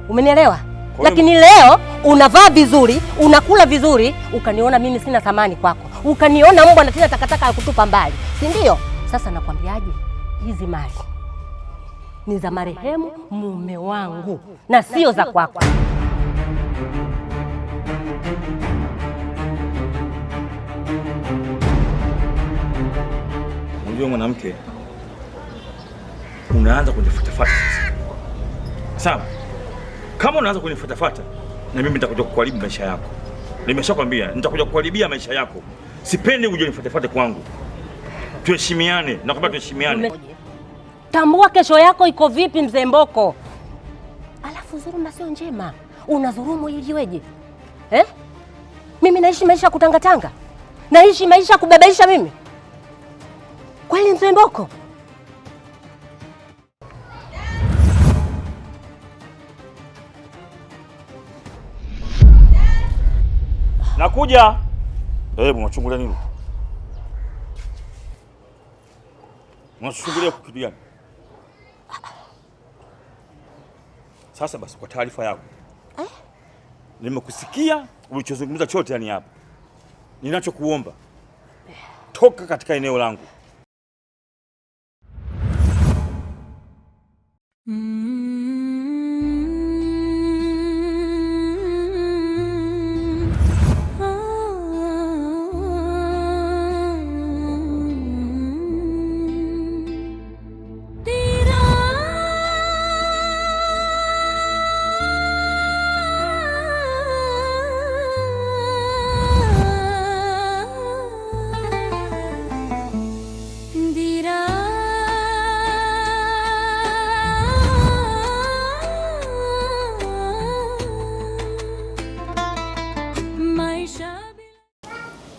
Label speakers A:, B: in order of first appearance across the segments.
A: Umenielewa? Lakini leo unavaa vizuri, unakula vizuri, ukaniona mimi sina thamani kwako, ukaniona mbwa na tena takataka ya kutupa mbali, si ndio? Sasa nakwambiaje, hizi mali ni za marehemu mume wangu na sio za kwako.
B: Unajua mwanamke, unaanza kunifuatafuata sasa. Sawa? Kama unaanza kunifuatafuata na mimi nitakuja kukuharibu maisha yako. Nimeshakwambia nitakuja kukuharibia maisha yako. Sipendi uje unifuatafuate kwangu. Tuheshimiane, nakwambia tuheshimiane.
A: Tambua kesho yako iko vipi, mzee Mboko. Alafu dhuluma sio njema, unadhulumu ili iweje eh? Mimi naishi maisha ya kutangatanga, naishi maisha ya kubebaisha mimi kweli, mzee Mboko?
B: Nakuja. Eh, unachungulia nini? Unachungulia kitu gani? Sasa basi, kwa taarifa yako eh? Nimekusikia ulichozungumza chote, yani hapa ninachokuomba, toka katika eneo langu.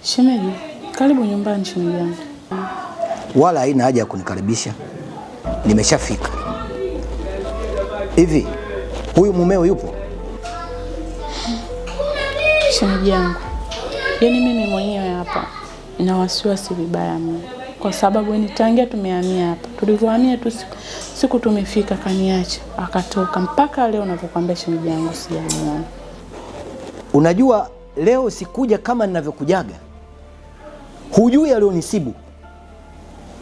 C: Shemeji, karibu nyumbani shemeji yangu.
D: Wala haina haja ya kunikaribisha, nimeshafika. Hivi huyu mumeo yupo?
C: Shemeji yangu, yaani mimi mwenyewe hapa na wasiwasi vibaya mno, kwa sababu ni tangia tumehamia hapa, tulivyohamia tu siku tumefika, kaniacha akatoka, mpaka leo navyokuambia shemeji yangu sijamuona.
D: Unajua leo sikuja kama ninavyokujaga, hujui alionisibu.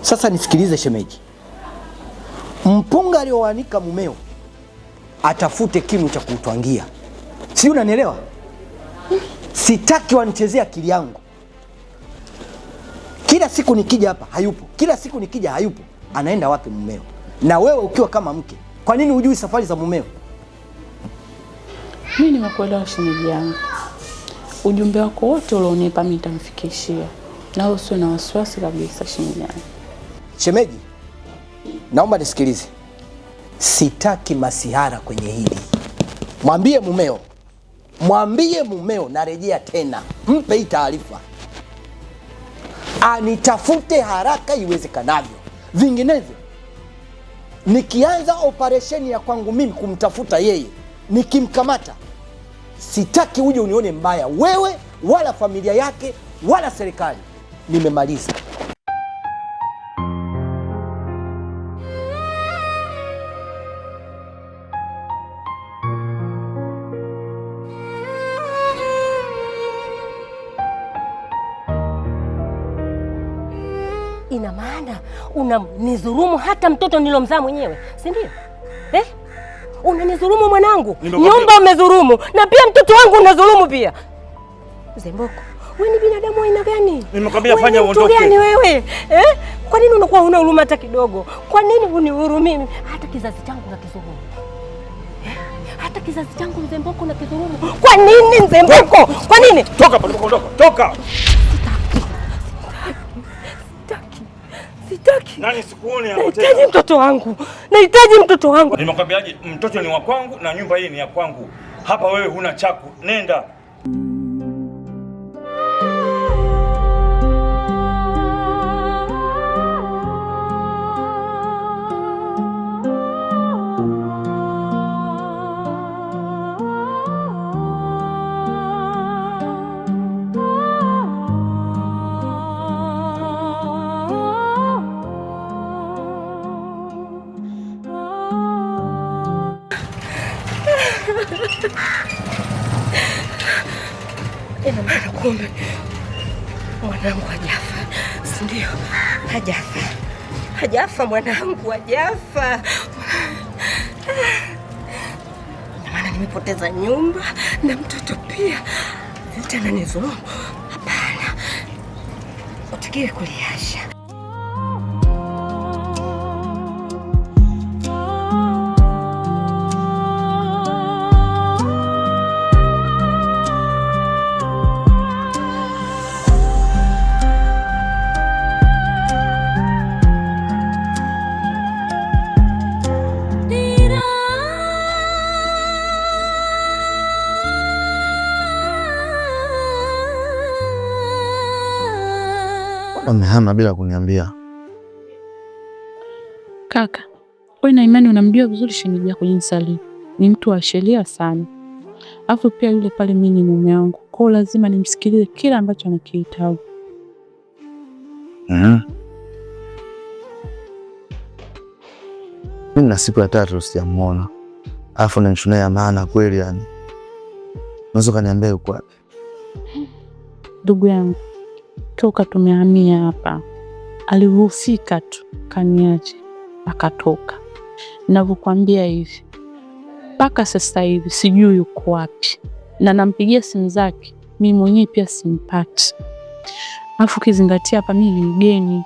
D: Sasa nisikilize shemeji, mpunga alioanika mumeo atafute kinu cha kuutwangia, sijui unanielewa? Sitaki wanichezea akili yangu. Kila siku nikija hapa hayupo, kila siku nikija hayupo. Anaenda wapi mumeo? Na wewe ukiwa kama mke, kwa nini hujui safari za mumeo?
C: Mimi nimekuelewa shemeji yangu, ujumbe wako wote ulionipa mimi nitamfikishia, na wewe usiwe na wasiwasi kabisa shemeji yangu.
D: Shemeji, naomba nisikilize, sitaki masihara kwenye hili. Mwambie mumeo, mwambie mumeo, narejea tena, mpe hii taarifa, anitafute haraka iwezekanavyo, vinginevyo nikianza operesheni ya kwangu mimi kumtafuta yeye, nikimkamata, sitaki uje unione mbaya wewe, wala familia yake, wala serikali. Nimemaliza.
A: Ina maana unanidhulumu hata mtoto nilomzaa mwenyewe, si ndio? Eh? Unanidhulumu mwanangu, nyumba umedhulumu, na pia mtoto wangu unadhulumu pia. Mzee Mboko, wewe ni binadamu aina gani?
B: Nimekwambia fanya
A: Wewe ni mtu
B: uondoke.
A: gani wewe? Eh? Kwa nini unakuwa huna huruma hata kidogo? Kwa nini hunihurumii? Hata kizazi changu nakidhulumu. Eh? Hata kizazi changu Mzee Mboko nakidhulumu. Kwa nini Mzee Mboko? Kwa nini?
B: Toka hapa, ondoka. Toka.
A: Sitaki. Sitaki.
B: Nani sikuone hapo
A: Nahitaji
B: tena.
A: mtoto wangu. Nahitaji mtoto wangu.
B: Nimekwambiaje, mtoto ni wa kwangu na nyumba hii ni ya kwangu. Hapa wewe huna chaku. Nenda.
A: Ina maana kumbe mwanangu hajafa, si ndio? Hajafa, hajafa mwanangu, hajafa. Ina maana nimepoteza nyumba na mtoto pia, vyote ananizulumu. Hapana, utakiwe kuliasha.
E: Amehama bila kuniambia.
C: Kaka, wewe na imani unamjua vizuri shemeji yako jinsi alivyo. Ni mtu wa sheria sana. Alafu pia yule pale mimi ni mume wangu. Kwa hiyo lazima nimsikilize kila ambacho anakihitaji.
E: Mimi na siku ya tatu sijamuona. Alafu ni ya maana kweli yani. Unaweza kaniambia yuko wapi?
C: Ndugu yangu, toka tumehamia hapa alivyofika tu kaniache akatoka. Ninavyokuambia hivi mpaka sasa hivi sijui yuko wapi, na nampigia simu zake mimi mwenyewe pia simpati. Alafu kizingatia hapa mimi ni mgeni,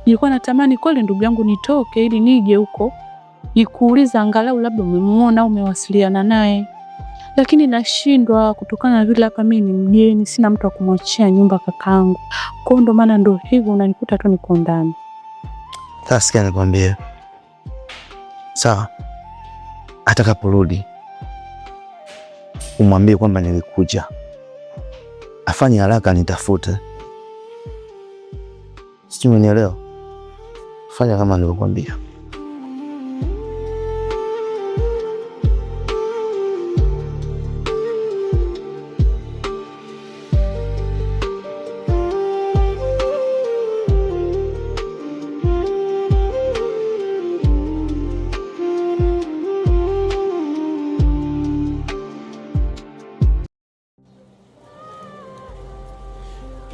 C: nilikuwa natamani kweli ndugu yangu nitoke ili nije huko nikuuliza angalau labda umemuona au umewasiliana naye, lakini nashindwa kutokana na vile hapa mimi ni mgeni, sina mtu wa kumwachia nyumba kakaangu. Kwa hiyo ndo maana ndo hivyo unanikuta tu niko ndani.
E: Sasa sikia nikwambie. Sawa. Atakaporudi umwambie kwamba nilikuja, afanye haraka nitafute. Sijui umenielewa? Fanya kama nilivyokuambia.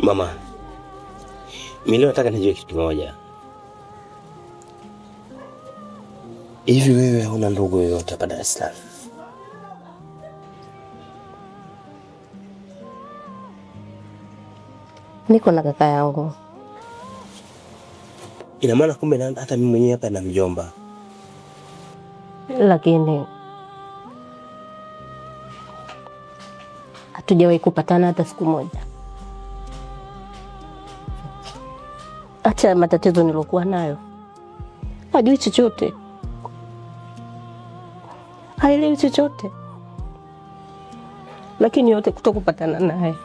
F: Mama, mimi leo nataka nijue kitu kimoja. Hivi wewe huna ndugu yoyote hapa Dar es Salaam?
A: Niko na kaka yangu.
F: Ina maana kumbe hata mimi mwenyewe hapa na mjomba.
A: Lakini hatujawahi kupatana hata siku moja. Acha matatizo nilokuwa nayo, hajui chochote, haelewi chochote, lakini yote kutokupatana naye.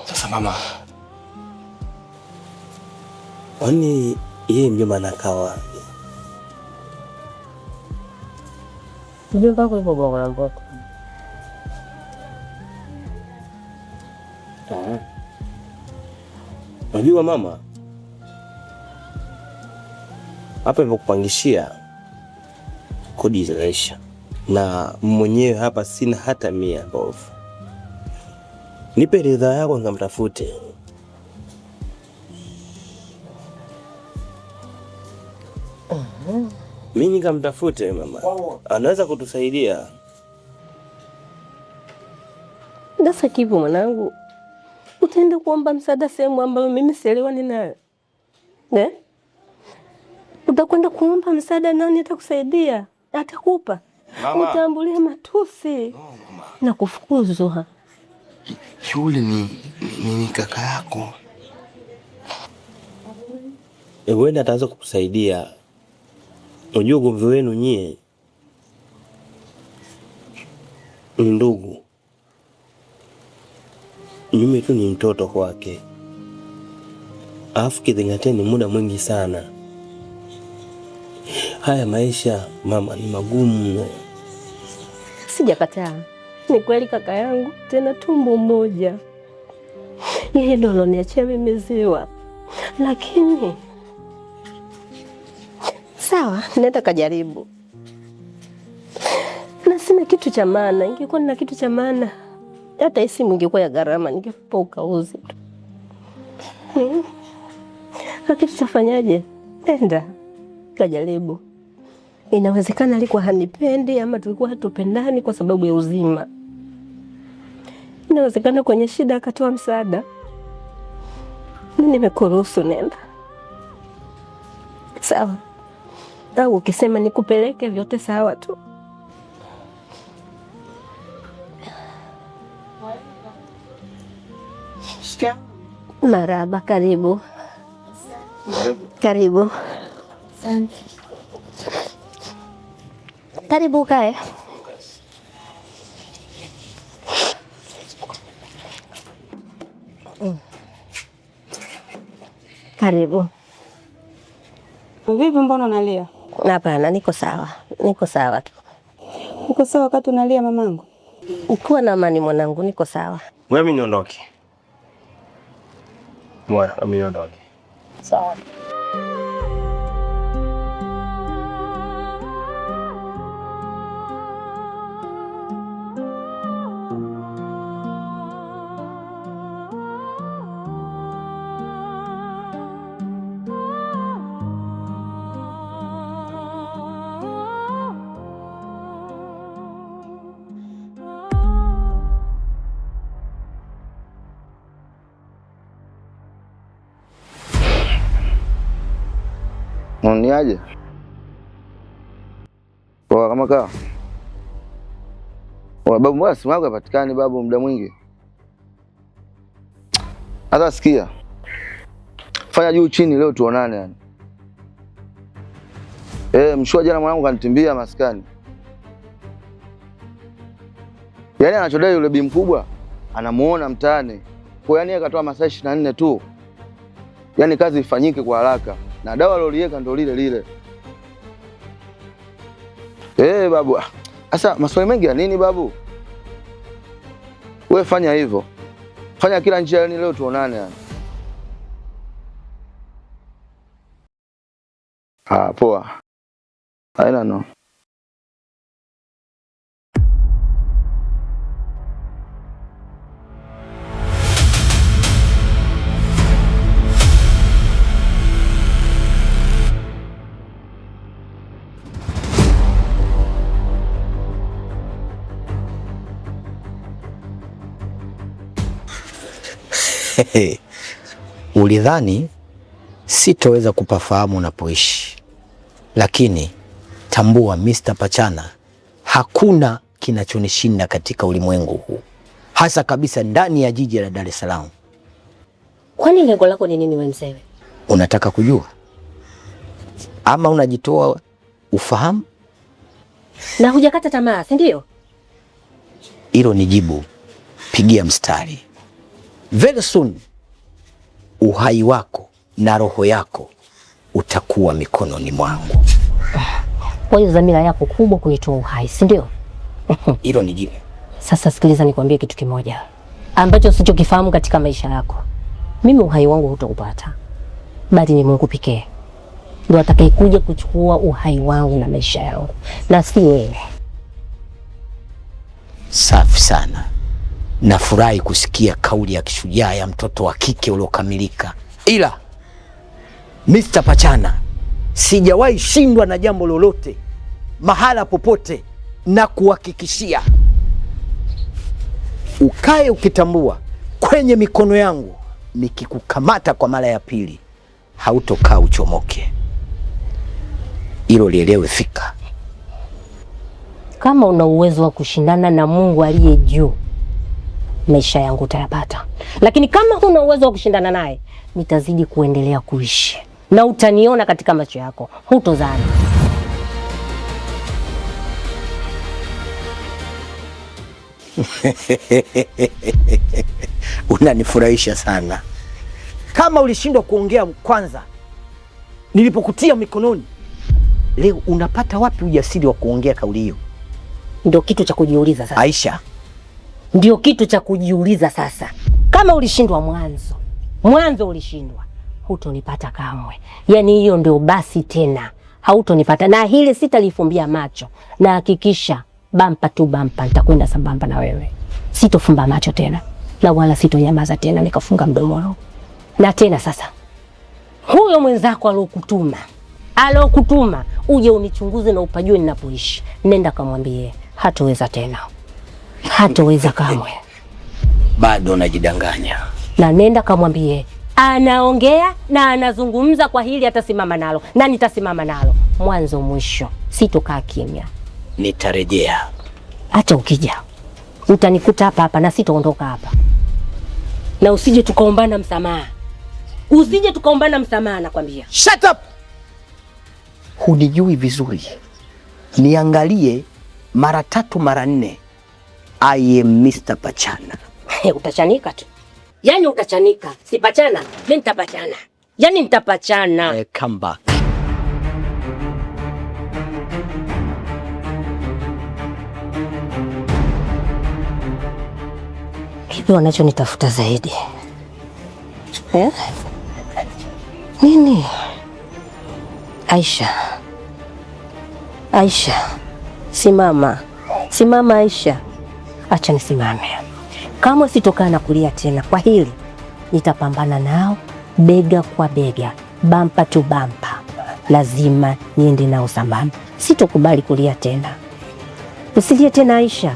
F: Sasa mama, kwani yeye mjomba anakaa wapi?
A: Mjomba wako yupo Gongo la Mboto.
F: Unajua mama, hapa nilipokupangishia kodi zinaisha na mwenyewe hapa sina hata 100 mbovu. Nipe ridhaa yako nikamtafute. Mimi nikamtafute mama, anaweza kutusaidia.
A: Sasa kipo mwanangu, utaenda kuomba msaada sehemu ambayo mimi sielewani nayo eh? Utakwenda kuomba msaada, nani atakusaidia? Atakupa?
F: Mama.
A: Utaambulia matusi na kufukuzwa.
F: Yule ni kaka yako. Huenda ataanza kukusaidia. Unajua ugomvi wenu nyie ni ndugu, mimi tu ni mtoto kwake, alafu kizingatia ni muda mwingi sana. Haya maisha mama ni magumu.
A: Sijakataa, ni kweli kaka yangu, tena tumbo moja. Yeye ndo aloniachia mimi ziwa, lakini Sawa, nenda kajaribu. Na sina kitu cha maana. Ingekuwa nina kitu cha maana, hata hii simu ingekuwa ya gharama, ningekupa ukauze tu. Lakini tutafanyaje? Nenda kajaribu. Inawezekana alikuwa hanipendi ama tulikuwa hatupendani kwa sababu ya uzima. Inawezekana kwenye shida akatoa msaada. Mimi nimekuruhusu, nenda. Sawa. Au ukisema nikupeleke, vyote sawa tu. Marahaba, karibu. Karibu. Karibu kae. Karibu.
G: Vipi, mbona unalia?
A: Hapana, niko sawa, niko sawa tu.
G: Uko sawa wakati unalia mamangu?
A: Ukiwa na amani mwanangu, niko sawa.
F: Wewe mimi niondoke. Mwana, mimi niondoke.
A: Sawa.
E: Niaje? Poa kama kaa. Poa babu, mbona simu yako haipatikani babu muda mwingi? Hata sikia. Fanya juu chini leo tuonane yani. Mshua jana mwanangu kanitimbia maskani. Yaani anachodai yule bi mkubwa anamuona mtaani. Kwa yani akatoa masaa 24 tu. Yaani kazi ifanyike kwa haraka. Na dawa aloliweka ndo lile lile. Babu. Sasa maswali mengi ya nini babu? Wewe fanya hivyo. Fanya kila njia yani leo tuonane yani. Ah, poa. Haina no.
D: Ulidhani sitoweza kupafahamu unapoishi, lakini tambua Mr. Pachana, hakuna kinachonishinda katika ulimwengu huu, hasa kabisa ndani ya jiji la Dar es Salaam.
A: Kwani lengo lako ni nini wewe mzee?
D: Unataka kujua ama unajitoa ufahamu?
A: Na hujakata tamaa, si ndio?
D: Hilo ni jibu, pigia mstari. Very soon uhai wako na roho yako utakuwa mikononi mwangu.
A: Kwa hiyo dhamira yako kubwa kuitoa uhai, si ndio?
D: Hilo ni jibu.
A: Sasa sikiliza, nikwambie kitu kimoja ambacho usichokifahamu katika maisha yako. Mimi uhai wangu hutaupata, bali ni Mungu pekee ndio atakayekuja kuchukua uhai wangu na maisha yangu, na si wewe.
D: Safi sana. Nafurahi kusikia kauli ya kishujaa ya mtoto wa kike uliokamilika. Ila Mr. Pachana, sijawahi shindwa na jambo lolote mahala popote, na kuhakikishia ukae ukitambua kwenye mikono yangu, nikikukamata kwa mara ya pili hautokaa uchomoke. Hilo lielewe fika.
A: Kama una uwezo wa kushindana na Mungu aliye juu, maisha yangu utayapata, lakini kama huna uwezo wa kushindana naye, nitazidi kuendelea kuishi na utaniona katika macho yako, hutozani.
D: Unanifurahisha sana. Kama ulishindwa kuongea kwanza nilipokutia mikononi, leo unapata wapi ujasiri wa kuongea kauli hiyo?
A: Ndio kitu cha kujiuliza sasa.
D: Aisha,
A: ndio kitu cha kujiuliza sasa. Kama ulishindwa mwanzo, mwanzo ulishindwa, hutonipata kamwe. Yaani hiyo ndio basi tena. Hautonipata na hili sitalifumbia macho, na hakikisha bampa tu bampa, nitakwenda sambamba na wewe. Sitofumba macho tena na wala sitonyamaza tena nikafunga mdomo wangu. Na tena sasa, huyo mwenzako alokutuma uje unichunguze na upajue ninapoishi, nenda kamwambie hatoweza tena, hatoweza kamwe.
H: Bado unajidanganya.
A: Na nenda kamwambie anaongea na anazungumza kwa hili, atasimama nalo na nitasimama nalo mwanzo mwisho, sitokaa kimya.
H: Nitarejea.
A: Hata ukija utanikuta hapa hapa na sitaondoka hapa, na usije tukaombana msamaha, usije tukaombana msamaha, nakwambia.
D: Shut up! Hunijui vizuri, niangalie mara tatu mara nne. I am Mr. Pachana.
A: Utachanika tu, yaani utachanika. Sipachana, mimi nitapachana, yaani nitapachana.
D: Come back.
A: Kipi wanachonitafuta zaidi eh? Nini? Aisha, Aisha, simama, simama Aisha. Acha nisimame. Kama sitokaa na kulia tena kwa hili, nitapambana nao bega kwa bega, bampa tu bampa, lazima niende nao sambamba. Sitokubali kulia tena. Usilie tena Aisha.